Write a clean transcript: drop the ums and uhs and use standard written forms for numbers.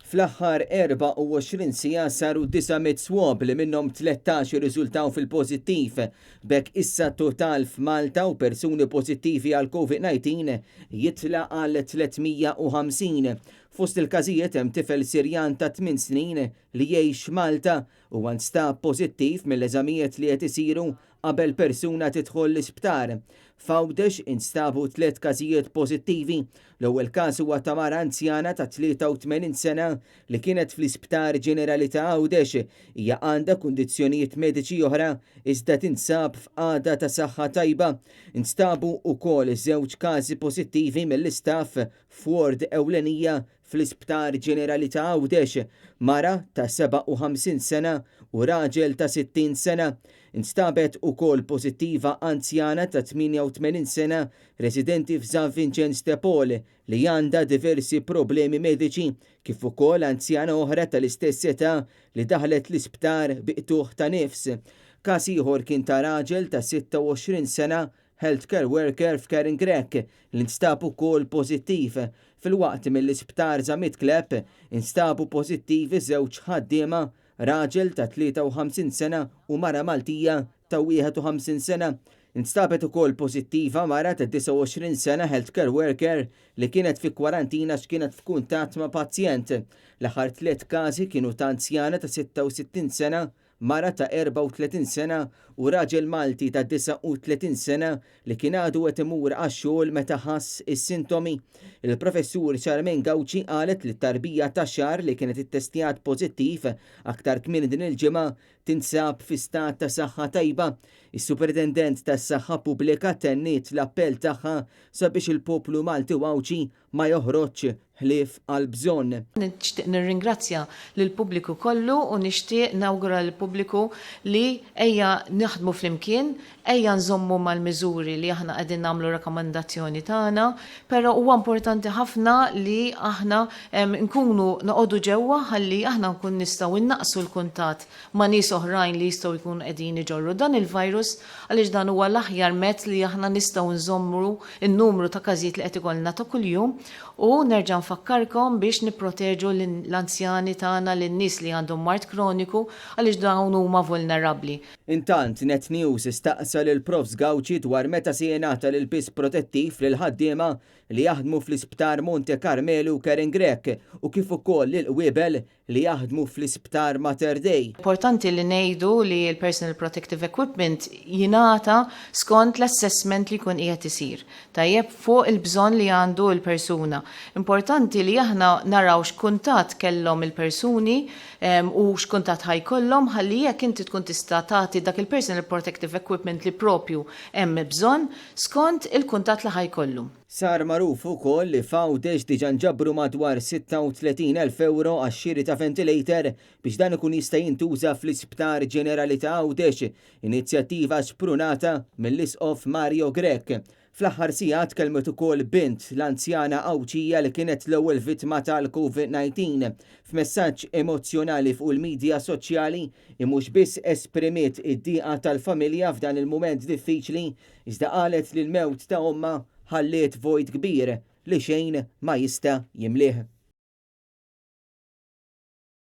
Fl-aħħar 24 siegħa saru 900 swab li minnhom 13 irriżultaw fil-pożittiv. B'hekk issa t-total f'Malta u persuni pożittivi għal Covid-19 jitla' għal 350. Fost il-każijiet hemm tifel Sirjan ta' 8 snin li jgħix Malta. Huwa nstab pożittiv mill-eżamijiet li qed isiru qabel persuna tidħol l-isptar. F'Għawdex instabu tlett każijiet pożittivi. L-ewwel każ huwa ta' mara anzjana ta' 83 sena li kienet fl-Isptar Ġenerali ta' Għawdex. Hija għandha kundizzjonijiet mediċi oħra iżda tinsab f'qagħda ta' saħħa tajba. Instabu wkoll żewġ każi pożittivi mill-istaff f'ward ewlenija fl-Isptar Ġenerali ta' Għawdex, mara ta' 57 sena u raġel ta' 60 sena. Instabet ukoll pożittiva anzjana ta' 88 sena residenti f'San Vinċenz de Paul li għandha diversi problemi mediċi, kif ukoll anzjana oħra tal-istess età li daħlet l-isptar bi qtugħ ta' nifs. Każ ieħor kien ta' raġel ta' 26 sena healthcare worker f'Karen Grech li nstab ukoll pożittiv, filwaqt mill-Isptar Zammit Clapp instabu pożittivi żewġ ħaddiema, raġel ta' 53 sena u mara Maltija ta' 51 sena. Instabet ukoll pożittiva mara ta' 29 sena healthcare worker li kienet fi kwarantina għax kienet f'kuntatt ma' pazjent. L-aħħar tlett każi kienu ta' anzjana ta' 66 sena mara ta' 34 sena u raġel Malti ta' 39 sena li kien għadu qed imur għax-xogħol meta ħass is-sintomi. Il-Professur Charmaine Gauci qalet li t-tarbija ta' xahar li kienet ittestjat pożittiv aktar kmieni din il-ġimgħa tinsab fi stat ta' saħħa tajba. Is-Superintendent tas-Saħħa Pubblika tenniet l-appell tagħha sabiex il-poplu Malti u Għawdxi ma joħroġx ħlief għall-bżonn. Nixtieq nirringrazzja lill-pubbliku kollu u nixtieq nawgura lill-pubbliku li ejja naħdmu flimkien, ejja nżommu mal-miżuri li aħna qegħdin nagħmlu rakkomandazzjoni tagħna, però huwa importanti ħafna li aħna nkunu noqogħdu ġewwa ħalli aħna nkun nistgħu nnaqqsu l-kuntatt ma' nies oħrajn li jistgħu jkunu qegħdin iġorru dan il-virus għaliex dan huwa l-aħjar mezz li aħna nistgħu nżommu n-numru ta' każijiet li qed ikollna ta' kuljum u nerġa' nfakkarkom biex nipproteġu lill-anzjani tagħna, lin-nies li għandhom mard kroniku għaliex dawn huma vulnerabbli. Intant, Net News staqsa lil Profs Gauci dwar meta se jingħata l-ilbies protettiv lill-ħaddiema li jaħdmu fl-Isptar Monte Carmelu Karen Grech u kif ukoll lill-qwiebel li jaħdmu fl-Isptar Mater Dei. Importanti li ngħidu li l-personal protective equipment jingħata skont l-assessment li jkun qiegħed isir, tajjeb, fuq il-bżonn li għandu l-persuna. Importanti li aħna naraw x'kuntatt kellhom il-persuni u x'kuntatt ħa jkollhom ħalli jekk inti tkun tista' tagħti dak il-personal protective equipment li propju hemm bżonn skont il-kuntatt li ħa jkollu. Sar magħruf ukoll li f'Għawdex diġà nġabru madwar 36,000 ewro għax-xiri ta' ventilator biex dan ikun jista' jintuża fl-Isptar Ġenerali ta' Għawdex, inizjattiva xprunata mill-Isqof Mario Grech. Fl-aħħar sigħat tkellmet ukoll bint l-anzjana Għawdxija li kienet l-ewwel vittma tal-Covid 19. F'messaġġ emozzjonali fuq il-midja soċjali, hi mhux biss esprimiet id-dieqa tal-familja f'dan il-mument diffiċli, Iżda qalet li l-mewt ta' ommha ħalliet vojt kbir li xejn ma jista' jimlieh.